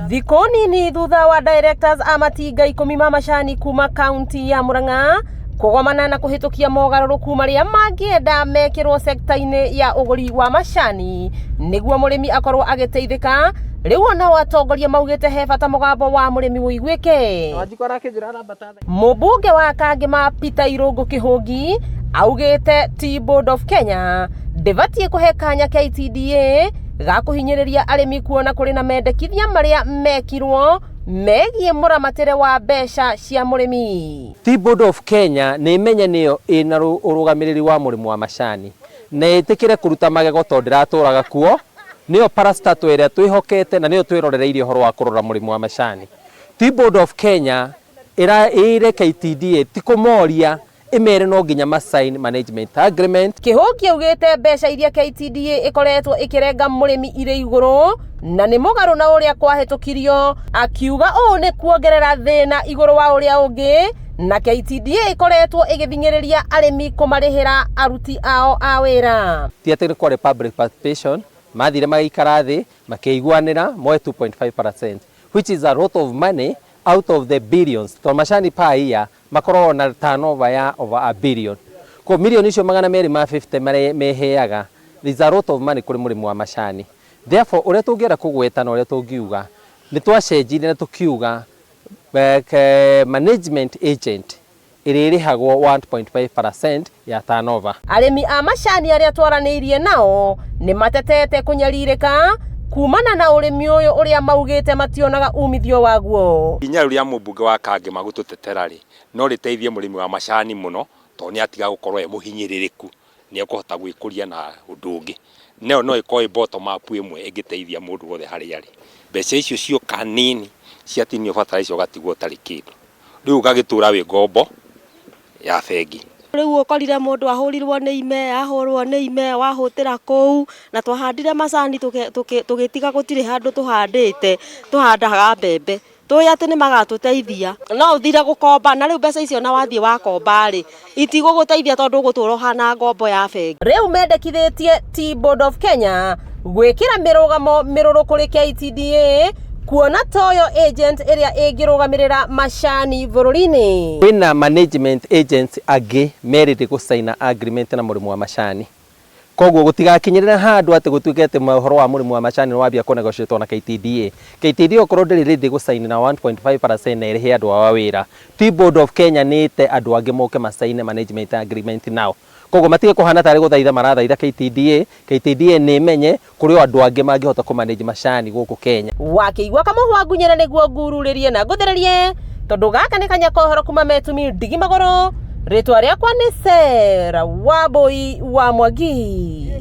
Thikũ nini thutha wa directors a matinga 10 ma macani kuma kaunti ya Murang'a kũgomana na kũhĩtũkia mogarũrũku marĩa mangĩenda mekĩrwo sekta-inĩ ya ũgũri wa macani nĩguo mũrĩmi akorwo agĩteithĩka. Rĩu onao atongoria maugĩte he bata mũgambo wa mũrĩmi ũiguĩke. Mũmbunge wa Kangema Peter Irũngũ Kĩhũngi augĩte Tea Board of Kenya ndĩbatiĩ kũhe kanya KTDA ga kũhinyĩrĩria arĩmi, kuona kũrĩ na mendekithia marĩa mekirwo megiĩ mũramatĩre wa mbeca cia mũrĩmi. Tea Board of Kenya nĩ ĩmenye nĩyo ĩna ũrũgamĩrĩri wa mũrĩmi wa macani na ĩtĩkĩre kũruta magego, tondũ ndĩratũraga kuo. Nĩyo parastatal ĩrĩa twĩhokete na nĩyo twĩrorereirie ũhoro wa kũrora mũrĩmi wa macani. Tea Board of Kenya ĩra ĩre KTDA ti kũmoria, ĩmere no nginya ma sign management agreement. Kĩhũngi augĩte mbeca iria KTDA ĩkoretwo ĩkĩrenga mũrĩmi irĩ igũrũ na nĩ mũgarũ na ũrĩa kwahĩtũkirio, akiuga ũũ nĩ kuongerera thĩna igũrũ wa ũrĩa ũngĩ, na KTDA ĩkoretwo ĩgĩthing'ĩrĩria arĩmi kũmarĩhĩra aruti ao a wĩra. Ti atĩ nĩ kwarĩ public participation, mathire magĩikara thĩ makĩiguanĩra moe 2.5%, which is a lot of money out of the billions, tondũ macani per year makoragwo na turnover ya over a billion. Ko milioni icio 250 marĩa meheaga is a lot of money kũrĩ mũrĩmi wa macani. Therefore, ũrĩa tũngĩenda kũgweta na ũrĩa tũngiuga nĩ twacenjirie na tũkiuga management agent ĩrĩrĩhagwo 1.5% ya turnover. Arĩmi a macani arĩa twaranĩirie nao nĩ matetete kũnyarirĩka kumana na ũrĩmi ũyũ ũrĩa maugĩte mationaga umithio waguo. Ikinya rĩu rĩa mũmbunge wa Kangema gũtũtetera rĩ, no rĩteithie mũrĩmi wa macani mũno, tondũ nĩ atiga gũkorwo e mũhinyĩrĩrĩku, nĩ ekũhota gwĩkũria na ũndũ ũngĩ. Nayo no ĩkorwo ĩ bottom up ĩmwe ĩngĩteithia mũndũ wothe harĩa arĩ. Mbeca icio cioka nini ciatinio fertilizer, ũgatigwo ũtarĩ kĩndũ, rĩu ũgagĩtũra wĩ ngombo ya bengi. Rĩu ũkorire mũndũ ahũrirwo nĩ ime, ahũrwo nĩ ime wahũtĩra kũu, na twahandire macani tũgĩtiga gũtirĩ handũ tũhandĩte, tũhandaga mbembe tũĩ atĩ nĩ magatũteithia, no ũthire gũkomba na rĩu mbeca icio na wathiĩ wakomba rĩ, itigũgũteithia tondũ ũgũtũra ũhana ngombo ya bengi. Rĩu mendekithĩtie Tea Board of Kenya gwĩkĩra mĩrũgamo mĩrũrũ kũrĩ KTDA, kuona toyo agent ĩrĩa ĩngĩrũgamĩrĩra macani bũrũri-inĩ. Kwĩna management agents angĩ merĩte gũcaina agreement na mũrĩmi wa macani, koguo gũtigakinyĩrĩra handũ atĩ gũtuĩke atĩ ũhoro wa mũrĩmi wa macani nĩ wambia kũnegotiate na KTDA. KTDA okorwo ndĩrĩ ready gũcaina na 1.5% na ĩrĩhe andũ ao a wĩra, Tea Board of Kenya nĩ ĩte andũ angĩ moke macaine management agreement nao. Koguo matige kũhana tarĩ gũthaitha marathaitha KTDA. KTDA nĩ ĩmenye kũrĩ o andũ angĩ mangĩhota kũmanage macani gũkũ Kenya. Wakĩigua kamũhwa ngunyĩra nĩguo ngururĩrie na ngũthererie, tondũ gaka nĩ kanya kohoro kuma metumi ndigi magũrũ. Rĩtwa rĩakwa nĩ Sera Wambui wa Mwangi.